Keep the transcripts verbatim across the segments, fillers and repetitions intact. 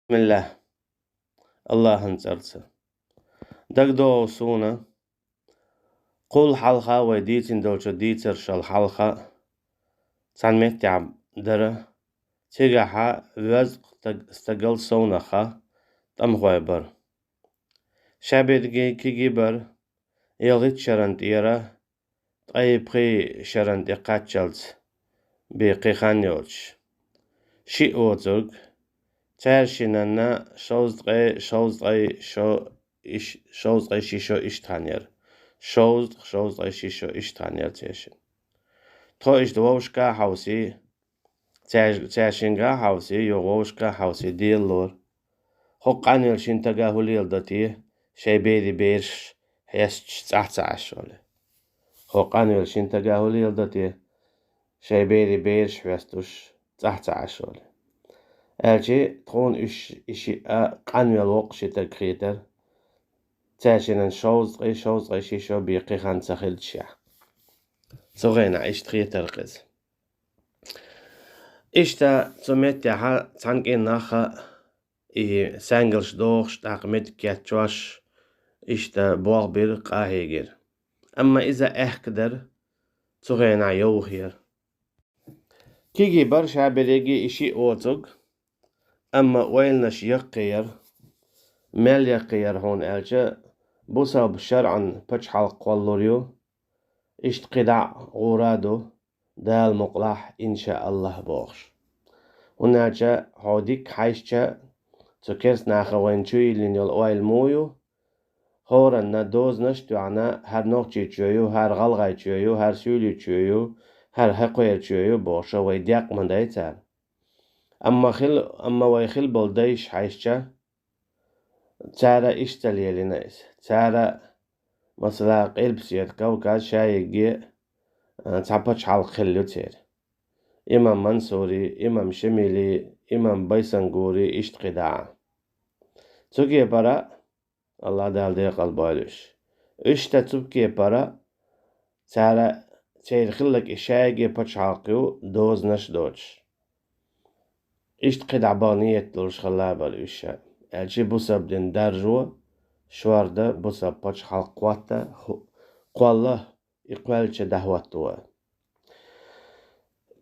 Бисмиллах. Аллахьан цӀарца. ДагадогӀу суна, кхул хьалха вай дийцина долчу дийцаршал хьалха цхьана меттехь дара, цигахьа везткъа стаг-, стагал совнаха тӀамхой бара. Шаберги киги бара, ялхитта шаран тӀера ткъе пхи шаран тӀе кхаччалц бен кхин хан йоцуш. Шиъ воцург, цаьршинанна шовзткъе, шовзткъе шо иш-, шовзткъе ши шо иштта хан яра. Шовзткъа, шовзткъе ши шо иштта хан яра цаьршинна. Тхо иштта вовшашка а хьовсий, цаьрш-, цаьршинга а хьовсий, юха вовшашка а хьовсий, делалора. ХӀокху къанвелла шина стага хӀун леладо те, шайн бери бераш хьесташ цӀахь ца Ӏаш волу? ХӀокху къанвелла шина стага хӀун леладо те, шайн бери бераш хьестуш цӀахь ца Ӏаш волу? Аьлча, тхуна уьш, и шиъ а къанвелла воккха ши стаг хетара, цаьршинан шовзткъе, шовзткъе ши шо бен кхин хан ца хилча. Цу хенахь иштта хетара кхеза. Иштта цу меттехьа цхьана кӀен нах а, и саьнгалш дохуш, тӀаккха меттиг кечдеш, иштта болх бира, къахьегира. Амма иза аьхка дара, цу хенахь йовха яра. Киги бара, шаберриге и шиъ воцург, амма ойланаш яккхий яра. Мел яккхий яра хьуна аьлча, бусалба шарӀан пачхьалкх кхоллалур ю, иштта кхидӀа а гӀур а ду, Дала мукъалахь, иншааллахь, бохуш. ХӀунда аьлча хьо дика хьаьжча, цу керста наха вайна чу йиллина йолу ойла муха ю, хӀоранна дозанаш а тоьхна, хӀара нохчичоь ю, хӀара гӀалгӀайчоь ю, хӀара суьйличоь ю, хӀара хӀокхуьйрачоь ю бохуш, вай декъ ма дай цара. Амма хила, амма вай хила болу дайша хьаьжча, цара иштта лелийна иза. Цара, масала, Къилбаседа Кавказ шайигге, а, цхьа пачхьалкх хилла ю церан. Имам Мансури, имам Шемили, имам Байсангури, иштта кхидӀа а. Цу кепара, Аллах Дала декъал бойла уьш. Иштта цу кепара цара, церан хилларг и шайигге пачхьалкх ю, дозанаш а доцуш. Иштта кхидӀа бан ниет долуш хилла бара уьш ша. Аьлча бусалба дин даржо, шорда, бусалба пачхьалкх кхотта, ху-, кхолла, и кхоьллича дӀахӀотто.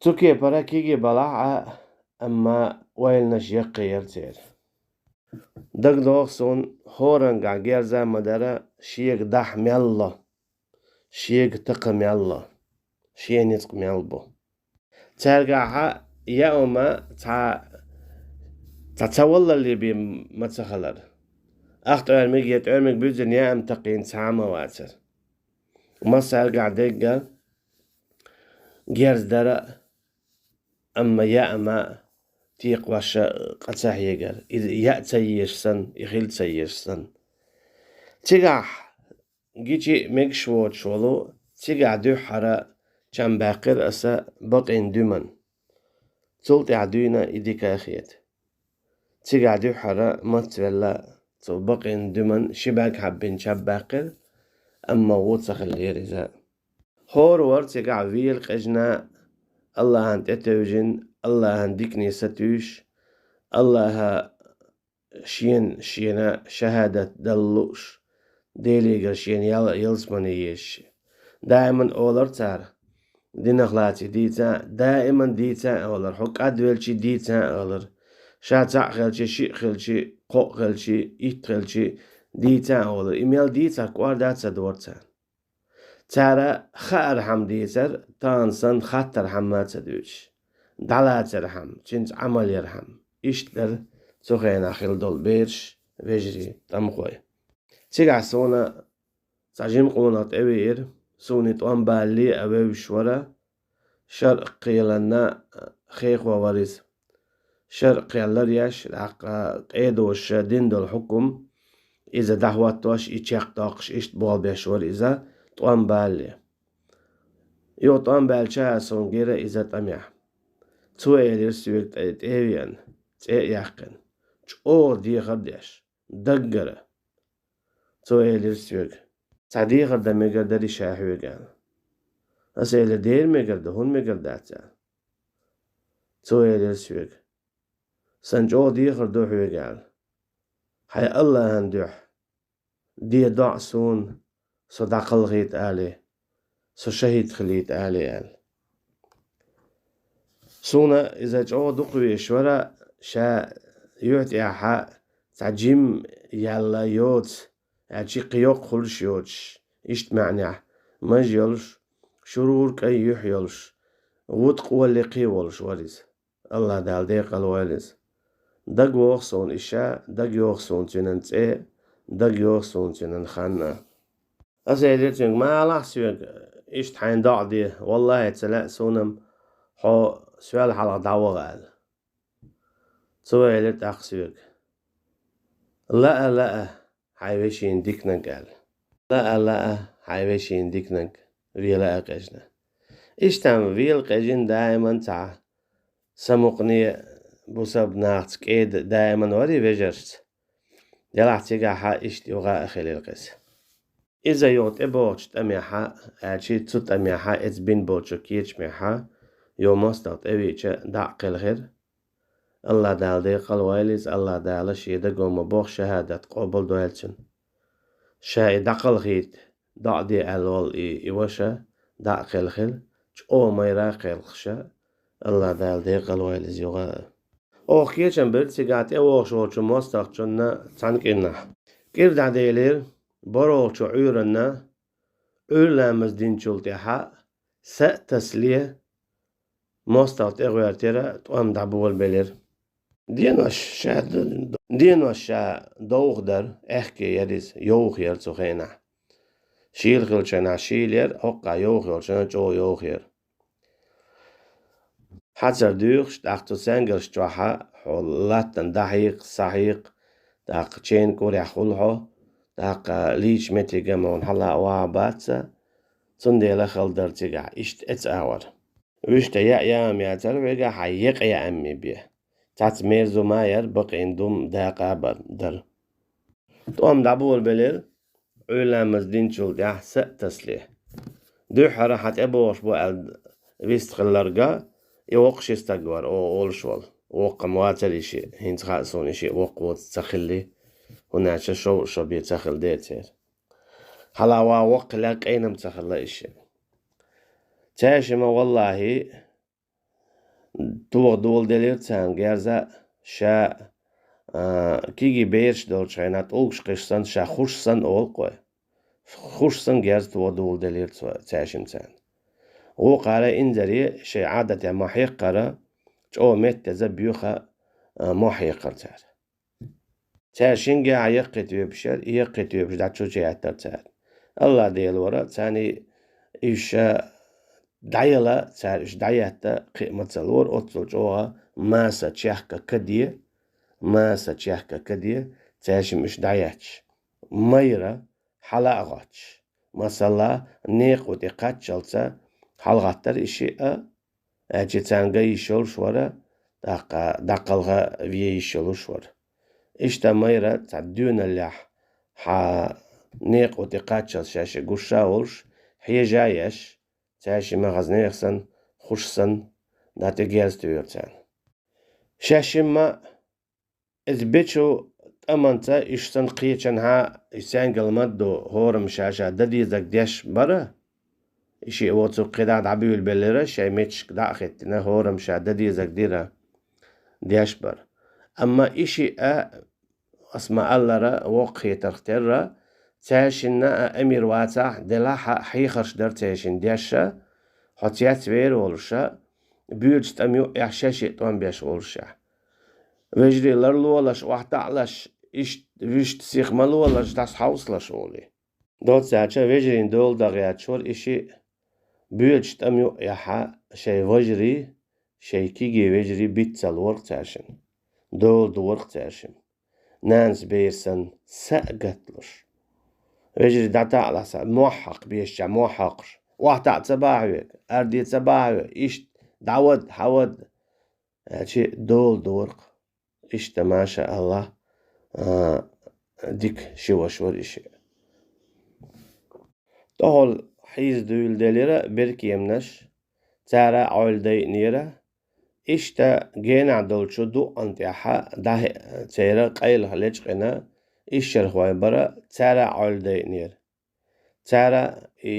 Цу кепара киги балахь а, амма ойланаш яккхий яра церан. ДагадогӀу суна, хӀоранга герз а ма дара, шега дахь мел ло, шега такха мел ло, шен ницкъ мел бу. Цаьргахьа яа хӀума цхьа, цхьа ца валлале бен ма ца хилар. Ах тӀоьрмиг я тӀоьрмиг буьззина яа хӀума такхийна цхьа а ма вацара. Массаьргахь дегга герз дара, амма яа хӀума текхош къа ца хьегара. Иза яа ца езаш санна, и хила ца езаш санна. Цигахь гичи а мегаш воцуш волу, цигахь дуьххьара чам баьккхира аса бакъин дуьман. Цул тӀаьхьа дуьйна и дика а хета. Цигахь дуьххьара мацвелла цу бакъин дуьман ши бӀаьрг хьаббина чам баьккхира, амма вон ца хиллера иза. ХӀора вара цигахь вела къежна, Аллахьан тӀетевжина, Аллахьан дикане сатуьйсуш, Аллахьа шена, шена шахӀадат дала лууш, Делигара шена ял-, ялсамане езаш. Даиман олар цара, динах лаций дийца а, даиман дийца а олар, хьо кӀадвелчий дийца а олар, ша цхьаъ хилчий, шиъ хилчий, кхоъ хилчий, итт хилчий дийца а олар. И мел дийцахь кӀорда а ца дора царна. Цара хаархьама дийцар, тахана санна хаттархьама а ца дуьйцуш, дӀалацархьама, цуьнца Ӏамал ярхьама. Иштта дара цу хенахь хилла долу бераш, вежарий, тӀамхой. Цигахь суна цхьа жима къонах тӀевеара, суна и тӀом балале а вевзаш вара, шарӀ кхеланна хехо вара иза. ШарӀ кхеллар еш, тӀаккха къедоша дина долу хӀукум, иза дӀахӀоттош, и чекхдоккхуш, иштта болх беш вара иза тӀом балале. Юха тӀом баьлча а суна гира иза тӀамехь. Цо элира соьга тӀе-, тӀе а веана, цӀе а яьккхина, чӀогӀа дехар а деш, даггара. Цо элира соьга: «Цхьа дехар дан мегар дарий ша хьоьга?» — аьлла. Аса элира: «Дера мегар ду, хӀунда мегар дац?» — аьлла. Цо элира соьга: сан чӀогӀа дехар ду хьоьга аьлла. Хьай АллахӀан дуьхьа, де доӀа суна, со дӀакхалхийта алий, со шахӀид хилийта алий аьлла. Суна иза чӀогӀа дукха везаш вара, ша юьхь тӀехьа цхьа жима яьлла йоцу, аьлча кхин йоккха хуьлуш йоцуш, иштта маьӀнехь, маж йолуш, шурура кӀайн юьхь йолуш, вуткъа валли кхин волуш вара иза. АллахӀ Дала декъала войла иза. ДагавогӀу суна и ша, дагайогӀу суна цуьнан цӀе, дагайогӀу суна цуьнан хан а. Аса элира цуьнга: «Ма алахь соьга, иштта хьайна доӀа де, валлахӀи, ца лаьа суна-м хьо соьл хьалха дӀаваха», — аьлла. Цо элира тӀаккха соьга: «Лаа, лаа, хьайн вешина диканиг», — аьлла. «Лаа, лаа, хьайн вешина диканиг, вела а къежна». Иштта-м вела къежина даиман цхьа самукъане, бусалба нахаца кӀеда даиман варий вежаршца. Делахь цигахьа иштта юха а хилира кхеза. Иза юха тӀебогӀучу тӀамехьа, аьлча цу тӀамехьа, эца бина болчу кечамехьа, йо мостагӀа тӀевеача дӀа а кхелхира. АллахӀ Дала декъала войла иза, АллахӀ Дала шен даго ма боху шахӀадат къобалдойла цуьнан. Ша и дӀакхалхийта доӀа де аьлла волу и, и ваша дӀа а кхелхира, чӀогӀа майра а кхелхаша, АллахӀ Дала декъала войла иза юха а. Оха кечам бира цигахь тӀевогӀуш волчу мостагӀчунна цхьана кӀирнахь. КӀира дӀаделира, борхӀалгӀачу Ӏуьйранна, Ӏуьйра ламаз динчул тӀаьхьа, са а тасале, мостагӀа тӀегӀоьртира, тӀом дӀаболабелира. Денош ша, денош ша довха дара, аьхке яра иза, йовха яра цу хенахь. Шийла хиллачу хенахь шийла яра, хӀоккхахь йовха йолчу хенахь чӀогӀа йовха яра. Хьацар дуьйхуш, тӀаккха цу цаьнгалш чохьа хьо латтана дӀахьекха, схьахьекха, тӀаккха чейна кӀурехь хуьлу хьо, тӀаккха лийча меттиг а ма ван хьала а ваха бац ца, цундела хала дара цигахь, иштта эца агӀор. Вуьшта яа яам яцара вегахь, хьан екъа яамми бе. Цац мерза ма яра, бакъийна дум дакъа а бар, дара. ТӀом дӀаболабелира, Ӏуьйра ламаз динчул тӀаьхьа са а тасале. Дуьххьара хьан тӀебогӀуш бу аьлла вист хилларга, и воккха ши стаг вара, о, олуш волу. Воккха-м вацара и шиъ, хӀинца хаьа суна и шиъ воккха воцу ца хилли, хӀунда аьлча шов а шо бен ца хилла дера церан. Хьала ван воккха лаьа къайна-м ца хилла и шиъ. Цаьшимма, валлахӀи, тоха доладелира царна герза, ша, а, киги бераш долчу хенахь, тӀулгаш кхиш санна, ша хуш санна олу-кх вай. Хуш санна герза тоха доладелира цо, цаьшимма царна. Вукхара инзаре шайн Ӏадатехь ма хьекхара, чӀогӀа меттаза боьха, а, мохь хьекхара цара. Цара шингехь яккхий тоьпаш яра, и яккхий тоьпаш дӀа чу чу яьттара цара. АллахӀ Дела вара, царна и уьш дӀаяла, цара уьш дӀаетта кхиа ма ца лора, оццул чӀогӀа маса чехка каде, маса чехка каде, цаьшимма уьш дӀаетташ. Майра хьала а гӀоттуш. Масала, некъа тӀе кхаччалца хьалагӀаттара и шиъ а, аьлча царна ган йиш йолуш вара, тӀаккха дӀакхалха вен йиш йолуш вара. Иштта майра цхьа доьналлехь хьан некъа тӀе кхаччалц шаьшшиъ гуш а волуш, хьежа а еш, цаьшимма хаза нехан санна, хуш санна, дӀа тӀе герз туьйхира царна. Шаьшимма Иза бечу тӀаманца иштта санна кхечанхьа, и сенгал ма-дду, хӀорамма ша-ша дан дезарг деш бара. И шиъ воцург кхидӀа дӀабуьйлабелира, шайн метташка дӀа а хӀиттина, хӀорамма ша дан дезарг дира, деш бара. Амма и шиъ а, ас ма-аллара, воккха хетарх терра, цаьршинна а амир вацахь, делахь а хьехарш дара цаьршинна деш а, хьо цецвер волуш а, буьйцу тӀам юкъехь шаьшшиъ тӀом беш волуш а. Вежарий ларлолаш, охьатаӀалаш, иштта вуьшта сиха ма лолаш, дӀасахьовсалаш олий. Доццача вежарийн дола дагӀа яьчча вара и шиъ, буьйцу тӀам юкъехьа шайн важарий, шайн кегий вежарий биццал ворху цаьршинна. Дола ду ворху цаьршинна. Нанас бер санна, са а гаттлуш. Вежарий дӀатаӀалахь сан, мохь хьакха, бешча мохь хьокхуш. ОхьатаӀа ца бахьа вега, арде ца бахьа вега, иштта дӀавада, хьавада. Аьлчи дола дора-кх. Иштта, маша Аллах, а, дика ши ваша вара и шиъ. ТӀехула хьийза дуьйладелира беркеманаш, цара а Ӏойла дайинера, Иштта генахь долчу дукъана тӀехь дӀахӀиъ-, церан къайлаха лечкъина ишшархой бара, цара а Ӏойла дайинера. Цара и,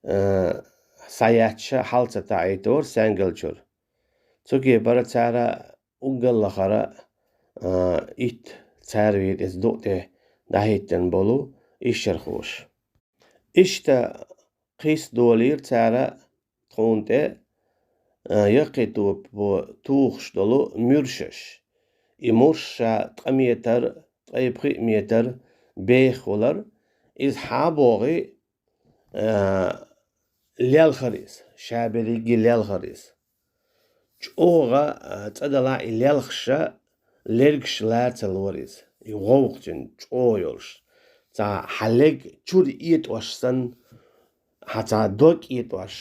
э, схьаяьчча хьал ца таӀийтора саьнгалчуьра. Цу кепара цара уггар лахара, а, итт цара вийра иза дукъ тӀе дӀахӀиттина болу ишшархоша. Иштта кхийса долийра цара тхуна тӀе, а, яккхий топо тухуш долу муьршаш. И мурш ша ткъа метр, ткъе пхиъ метр беххалара, иза хьан богӀий, а, лелхара иза, ша берриге лелхара иза. ЧӀогӀа, а, цӀа далахь и лелхаш, лергаш лаца лора иза. И гӀовгӀа цуьнан чӀогӀа йолуш. Цхьа хьан лерг чуьра этӀош санна, хьан цхьа дог этӀош.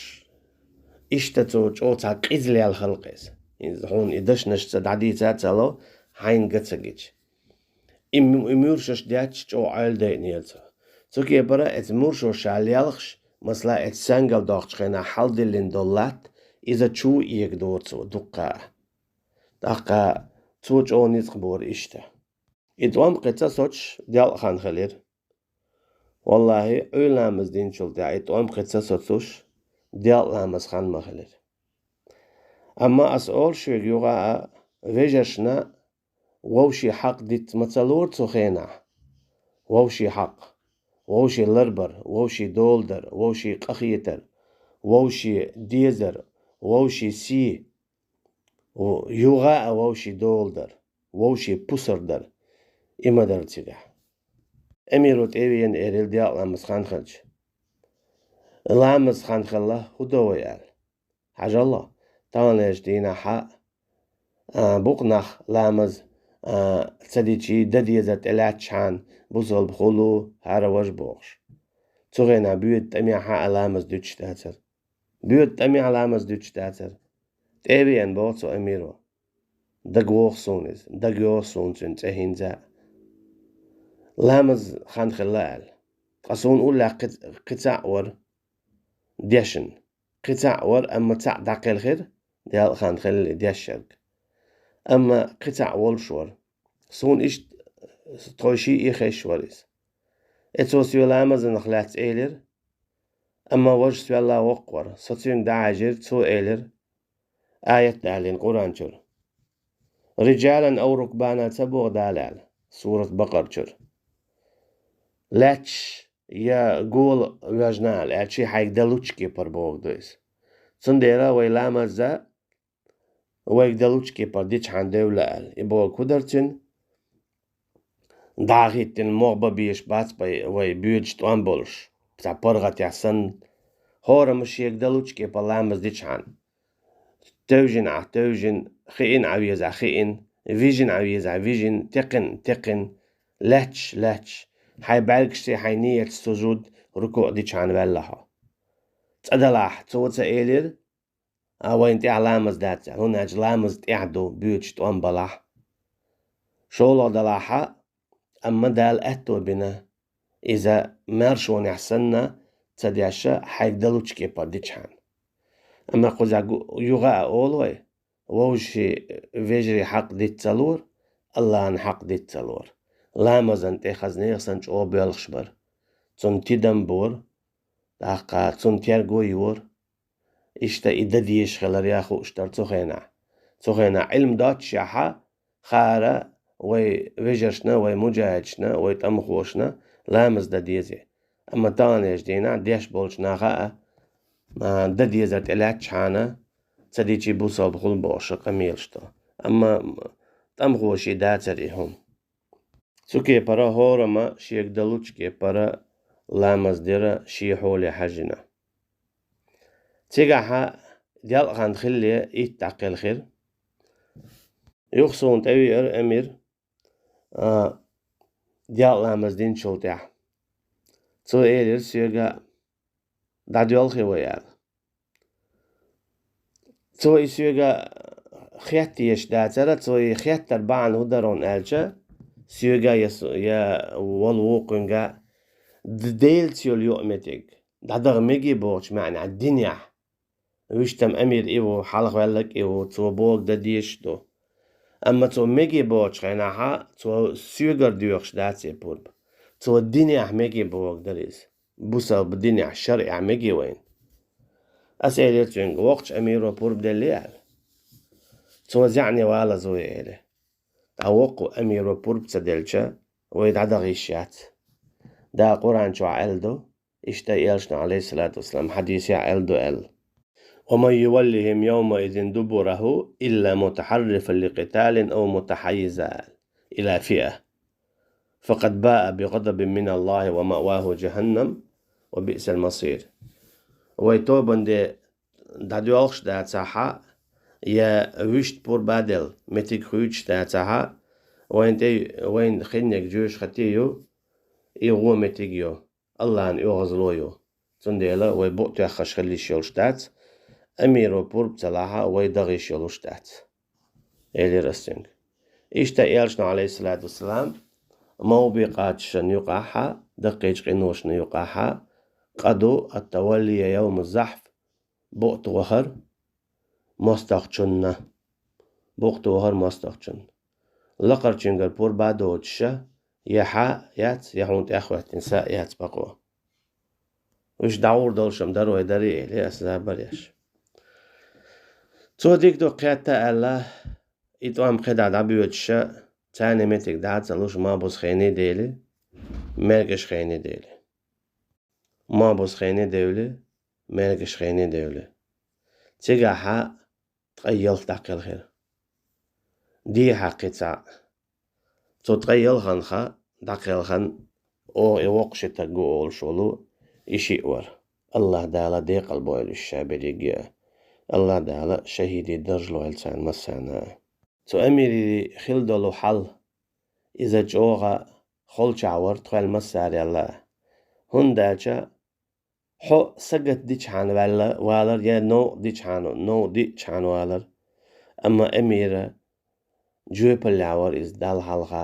Иштта цо чӀогӀа цхьа къиза лелхалкх иза. Иза хьуна и дашнашца дӀадийца а ца ло, хьайна ган ца гича. И му-, и муьршаш детташ чӀогӀа Ӏойла дайинера цо. Цу кепара эца муршо ша лелхаш, масала, эца саьнгал доккхучу хенахь хьалдиллина долу латта, иза чу эгадора цо дуккха а. ТӀаккха цо чӀогӀа ницкъ бора иштта. И тӀом кхин ца соцуш делкъа хан хилира. Валлахьи, Ӏуьйра ламаз динчул тӀаьхьа и тӀом кхин ца соцуш делкъа ламаз хан ма хилира. Амма ас олу шуьга, юха а вежаршна вовшийн хьакъ диц ма ца лора цу хенахь. Вовшийн хьакъ, вовшийн ларбар, вовшийн доладар, вовшийн къахетар, вовшийн дезар, вовшийн сий, юха а вовшийн доладар, вовшийн пусар дар. И ма дара цигахь. Эмиро тӀевеана, элира делкъа ламаз хан хилча. Ламаз хан хилла, хӀун до вай аьлла? Хьажал, таханлерчу дийнахь а, бу-кх нах ламаз, а, ца дичий, дан дезар тӀелаьцчхьана бусалба хуьлу, хӀара важа бохуш. Цу хенахь боьда тӀамехь а ламаз дуьтуш дацара. Боьда тӀамехь ламаз дуьтуш дацара. ТӀевеана боху цу Эмиро. Дага вогӀу суна иза, дага йогӀу суна цуьнан цӀе хӀинца а. Ламаз хан хилла аьлла. Ткъа суна уллехь кхи-, кхин цхьаъ вара дешна. Кхин цхьаъ вара, амма цхьаъ дӀакхелхира, делкъа хан хилла и дешнарг. Амма кхин цхьаъ волуш вара. Суна иштта тхойшиъ а хезаш вара иза. Эцо соьга ламазанах лаьцна элира, амма важа соьлла воккха вара. Со цуьнга дӀахьаьжира, цо элира, аят далийна Къуръан чуьра. «Риджалан ау рукбана» ца боху Дала аьлла, сурат Бакъара чуьра. Лаьтташ я гола воьжна аьлла, аьлча хьайга дан лучу кепара бохург ду иза. Цундела вай ламаза вайга дан лучу кепара дичхьана девлла аьлла. И бохург хӀун дара цуьнан? ДӀа а хӀиттина, могӀа бан безаш бац вай, вай боьдуш тӀом болуш, цхьа паргӀатехь санна, хӀораммо шега дан лучу кепара ламаз дичхьана. Тевжина Ӏа тевжина, хиъна Ӏа везахь хиъна, вижина Ӏа везахь вижина, текхина текхина, лаьтташ лаьтташ, хьайн бӀаьргашций, хьайн нийятций сужуд, рукуъ дичхьана ваьлла хьо. ЦӀа далахь, цо ца элира, а вайна тӀехь ламаз дац аьлла, хӀунда аьлча ламаз тӀехь ду, боьдуш тӀом балахь. ШолгӀа далахьа, амма Дала аьтто бина, иза маршонехь санна ца деш, хьайга дан лучу кепара дичхьана. Амма кхузахь гу-, юха а олу вай, вовшийн вежарийн хьакъ диц ца лора, АллахӀан хьакъ диц ца лора. Ламазан тӀе хаза нехан санна чӀогӀа боьлхуш бара. Цунна тидам бора, тӀаккха цунна терго йора. Иштта и дан дезаш хилар а хууш дара цу хенахь. Цу хенахь Ӏилма доццушехь хаьара вай вежаршна, вай муджахӀидашна, вай тӀамхошна ламаз дан дезий. Амма таханлерчу дийнахь деш болчу наха а, а, дан дезар тӀелаьцчхьана, ца дичий бусалба хуьлу бохуш къамелаш до. Амма тӀамхоший дацара и хӀума. Цу кепара хӀораммо шега дан лучу кепара ламаз дира шен хьоле хьаьжжина. Цигахьа делкъа хан хиллале итт дӀакхелхира. Юха суна тӀевеара Эмир, а, делкъа ламаз динчул тӀаьхьа. Цо элира соьга: «ДӀадоьлхий вай», — аьлла. Цо и соьга хетта езаш дацара, цо и хеттар бахьана хӀун дара хьуна аьлча, соьга я со-, я волу вукхуьнга д-, Делаца йолу юкъаметтиг дӀадаха мегий бохучу маьӀнехь динехь, вуьштам амир и ву, хьалха ваьлларг и ву, цо бохург дан дезаш ду. Амма цо мегий бохучу хенахь, цо соьгара доьхуш дац и пурба. Цо динехь мегий бохург дара иза. Бусалба динехь, шарӀехь мегий вайна. Ас элира цуьнга, воккхачу амиро пурба деллий аьлла. Цо зӀене валаза ву, элира. Ткъа воккхачу амиро пурба ца делча, вай дӀадаха йиш яц. Дала Къуръан чохь аьлла ду, иштта элчано, Ӏалайхиссалату вассалам, хьадисехь аьлла ду аьлла: «ومن يولهم يومئذ دبره إلا متحرفا لقتال أو متحيزا إلى فئة فقد باء بغضب من الله ومأواه جهنم وبئس المصير». Вай тобанан де дӀадоьлхуш дацахь, я вуьшта пурба а делла, меттиг хуьйцуш дацахь, вайна тӀе, вайна хиннарг жоьжахати ю, и вон меттиг ю, Аллахьан оьгӀазло ю. Цундела вай букъ тоьххаш хила йиш йолуш дац, амиро пурба ца лахь, вай даха йиш йолуш дац, элира ас цуьнга. Иштта элчано, Ӏалайхиссалату вассалам, мовбекъачашна юкъахь, даккхийчу къиношна юкъахь, къа ду ат-тавалли йовма ззахьф, букъ тохар мостагӀчунна. Букъ тохар мостагӀчунна. Лакхарчуьнгара пурба а доцуш, я хьа яц, я хьуна тӀехӀоьттина са а яц бакъо. Уьш дӀагӀур долуш-м дара вай, дарий, элира ас, забар еш. Цо дика ду кхетта аьлла, и тӀом кхидӀа дӀабоьдуш, царна меттиг дӀа а ца луш, мохь бузу хене дели, мергаш хене дели. Мохь бузу хене девли, мергаш хене девли. Цигахь ткъе ялх дӀакхелхира. Дехьа кхин цхьаъ. Цу ткъе ялханах дӀакхелхина, оха и воккхачу стаг ву олуш волу, и шиъ вара. Аллахь Дала декъал бойла уьш ша берриге а. Аллахь Дала шахӀидийн дарж лойла царна массарна а. Цу амирий хилла долу хьал, иза чӀогӀа холчахь вара тхол массарел а. ХӀунда аьлча хьо сагатдичхьана ваьлла валар, я новкъа дичхьана, новкъа диъчхьана валар. Амма амира жоьпаллехь вара иза Далла хьалха,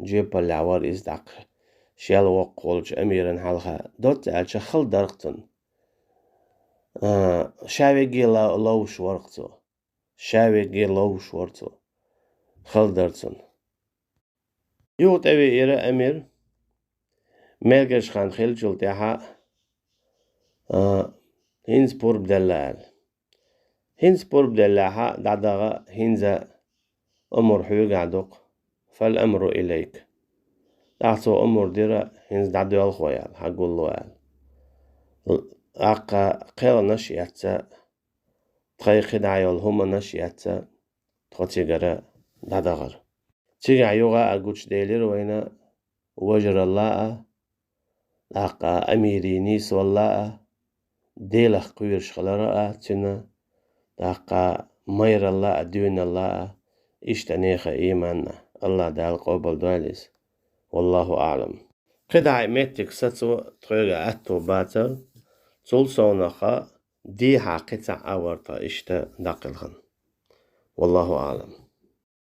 жоьпаллехь вара иза дӀаккха шел воккха волчу амиран хьалха. Доцца аьлча, хала дара-кх цунна. А, ша верриге а ло-, ловзуш вара-кх цо. Ша верриге а ловзуш вара цо. Хала дара цунна. Юха тӀевеара амир, мергаш хан хиллачул тӀаьхьа, а, хӀинца пурба делла аьлла. ХӀинца пурба деллехь а дӀадаха, хӀинца омра хьоьгахь ду-кх, фал амру илайк. ТӀаккха цо омра дира, хӀинца дӀадоьлху вай аьлла, хьан гулло аьлла. ТӀаккха кхелхинарш а эцна, тхайн кхидӀа йолу хӀуманаш а эцна, тхо цигара дӀадахара. Цигахь юха а гучуделира вайна вежаралла а, тӀаккха амирийн нийсвалла а, Делах кхоьруш хилар а цуьнан, тӀаккха майралла а, доьналла а, иштта нехан ийман а, Аллахь Дала къобалдойла иза. Валлаху аӀлам. КхидӀа и меттиг сацо тхоьга аьтто бацара, цул совнаха дехьа кхин цхьаъ а вара тхан иштта дӀакхелхина. Валлаху аӀлам.